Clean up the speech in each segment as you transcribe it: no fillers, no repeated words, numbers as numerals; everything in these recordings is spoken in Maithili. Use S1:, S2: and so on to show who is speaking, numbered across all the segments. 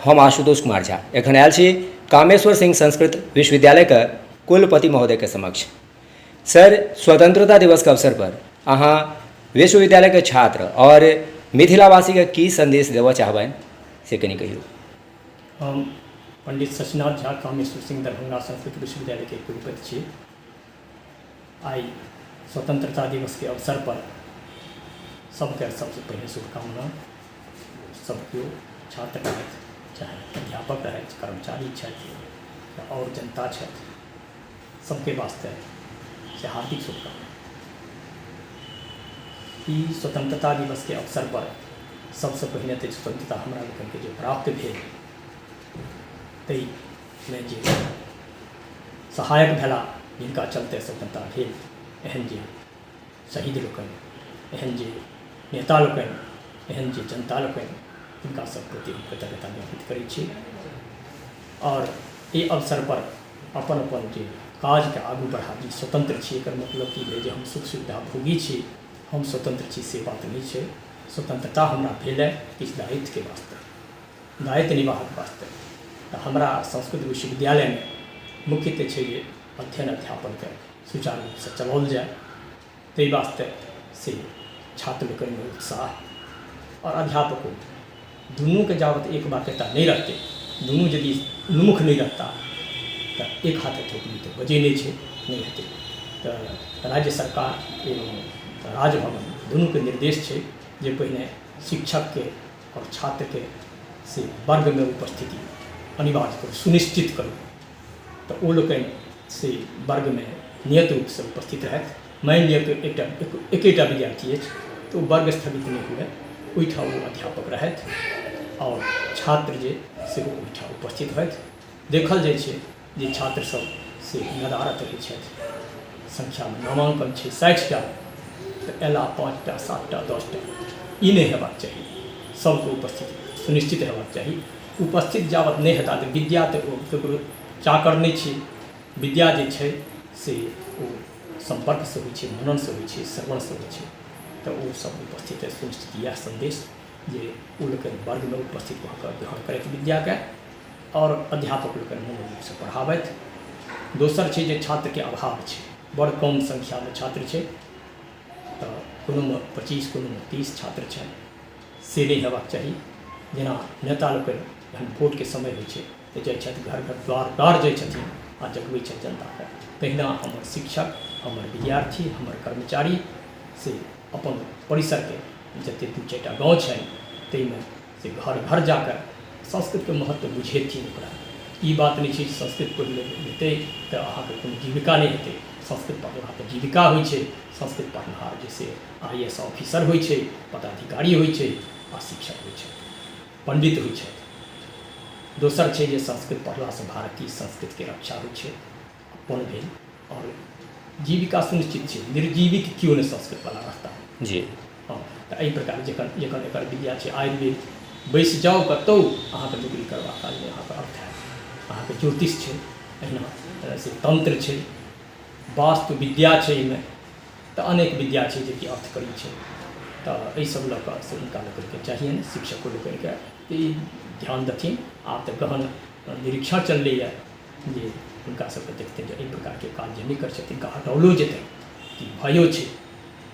S1: हम आशुतोष कुमार झा एखन आयल छी कामेश्वर सिंह संस्कृत विश्वविद्यालयके कुलपति महोदयके समक्ष। सर, स्वतंत्रता दिवसके अवसर पर अहाँ विश्वविद्यालयके छात्र आओर मिथिलावासीके की संदेश देबऽ चाहबनि से कनि कहियौ।
S2: हम पंडित शशिनाथ झा कामेश्वर सिंह दरभंगा संस्कृत विश्वविद्यालयके कुलपति छी। आइ स्वतंत्रता दिवसके अवसर पर सबके सबसँ पहिने शुभकामना। सब केओ छात्र रहथि चाहे अध्यापक रहथि, कर्मचारी छथि या आओर जनता छथि, सबके वास्ते से हार्दिक शुभकामना। ई स्वतंत्रता दिवसके अवसर पर सबसँ पहिने तऽ स्वतंत्रता हमरा लोकनिके जे प्राप्त भेल ताहिमे जे सहायक भेला जिनका चलते स्वतंत्रता भेल, एहन जे शहीद लोकनि, एहन जे नेता लोकनि, एहन जे जनता लोकनि, तिनका सब प्रति हम कृतज्ञता ज्ञापित करै छी। आओर एहि अवसरपर अपन अपन जे काजके आगू बढ़ाबी। स्वतन्त्र छी एकर मतलब की भेल जे हम सुख सुविधा भोगी छी, हम स्वतन्त्र छी से बात नहि छै। स्वतन्त्रता हमरा भेल किछु दायित्वके वास्ते, दायित्व निवाहक वास्ते। तऽ हमरा संस्कृत विश्वविद्यालयमे मुख्य तऽ छै जे अध्ययन अध्यापनके सुचारू रूपसँ चलाओल जाय, ताहि वास्ते से छात्र लोकनिमे उत्साह आओर अध्यापको दुनूके जाबत एक वाक्यता नहि रहतै, दुनू यदि उन्मुख नहि रहता तऽ एक हाथे थोपड़ी तऽ बजै नहि छै, नहि हेतै। तऽ राज्य सरकार एवं राजभवन दुनूके निर्देश छै जे पहिने शिक्षकके आओर छात्रके से वर्गमे उपस्थिति अनिवार्य करू, सुनिश्चित करू। तऽ ओ लोकनि से वर्गमे नियत रूपसँ उपस्थित रहथि। मानि लिअ कि एकटा एकेटा विद्यार्थी अछि तऽ ओ वर्ग स्थगित नहि हुए, ओहिठाम ओ अध्यापक रहथि आओर छात्र जे सेहो ओहिठाम उपस्थित होथि। देखल जाइ छै जे छात्रसभ से नदारत रहै छथि, संख्यामे नामाङ्कन छै 60टा तऽ अयला 5टा 7टा 10टा, ई नहि हेबाक चाही। सभके उपस्थिति सुनिश्चित हेबाक चाही। उपस्थित जाबत नहि हेता तऽ विद्या तऽ ओ ककरो चाकर नहि छै। विद्या जे छै से ओ सम्पर्कसँ होइ छै, मननसँ होइ छै, श्रवणसँ होइ छै। तऽ ओ सब उपस्थित सुनिश्चित, इएह सन्देश जे ओ लोकनि वर्गमे उपस्थित भऽ कऽ ग्रहण करथि विद्याके आओर अध्यापक लोकनि मनोरूपसँ पढ़ाबथि। दोसर छै जे छात्रके अभाव छै, बड़ कम संख्यामे छात्र छै, तऽ कोनोमे 25 कोनोमे 30 छात्र छनि, से नहि हेबाक चाही। जेना नेता लोकनि जहन वोटके समय होइ छै तऽ जाइ छथि घर घर द्वार द्वार जाइ छथिन आ जगबै छथि जनताके, तहिना हमर शिक्षक, हमर विद्यार्थी, हमर कर्मचारी से अपन परिसरके जतेक 2 4टा गाँव छनि ताहिमे से घर घर जाकऽ संस्कृतके महत्व बुझेथिन। ओकरा ई बात नहि छै जे संस्कृत पढ़ि लेतै तऽ अहाँके कोनो जीविका नहि हेतै। संस्कृत पढ़ला तऽ जीविका होइ छै। संस्कृत पढ़निहार जे से आई ए एस ऑफिसर होइ छै, पदाधिकारी होइ छै आ शिक्षक होइ छै, पण्डित होइ छथि। दोसर छै जे संस्कृत पढ़लासँ भारतीय संस्कृतिके रक्षा होइ छै, अपन भेल आओर जीविका सुनिश्चित छै। निर्जीविक केओ नहि संस्कृतवला रहता
S1: जी।
S2: हँ, तऽ एहि प्रकार जखन जखन एकर विद्या छै आयुर्वेद, बैसि जाउ कतहु अहाँके नौकरी करबा कालमे अहाँके अर्थ हैत। अहाँके ज्योतिष छै, एहिना से तन्त्र छै, वास्तु विद्या छै, एहिमे तऽ अनेक विद्या छै जेकि अर्थ करै छै। तऽ एहिसभ लऽ कऽ से हुनका लोकनिके चाहियनि, शिक्षको लोकनिके ई ध्यान देथिन। आब तऽ गहन निरीक्षण चललैए जे हुनका सबके देखथिन जे एहि प्रकारके काज जे नहि करै छथिन तिनका हटौलो जेतनि, ई भयो छै।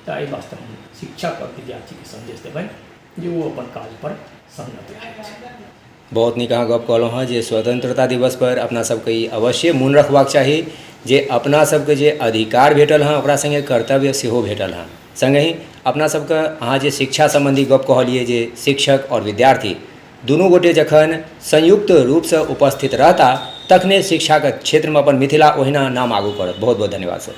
S2: तऽ एहि वास्ते हम शिक्षक आओर विद्यार्थीके सन्देश देबनि जे ओ अपन काजपर संलग्न रहथि।
S1: बहुत नीक अहाँ गप कहलहुँ हँ जे स्वतंत्रता दिवसपर अपना सबके ई अवश्ये मोन रखबाक चाही जे अपना सबके जे अधिकार भेटल हँ ओकरा सङ्गे कर्तव्य सेहो भेटल हँ। सङ्गहि अपना सबके अहाँ जे शिक्षा सम्बन्धी गप कहलियै जे शिक्षक आओर विद्यार्थी दुनू गोटे जखन संयुक्त रूपसँ उपस्थित रहता तखने शिक्षाके क्षेत्रमे अपन मिथिला ओहिना नाम आगू करत। बहुत बहुत धन्यवाद सर।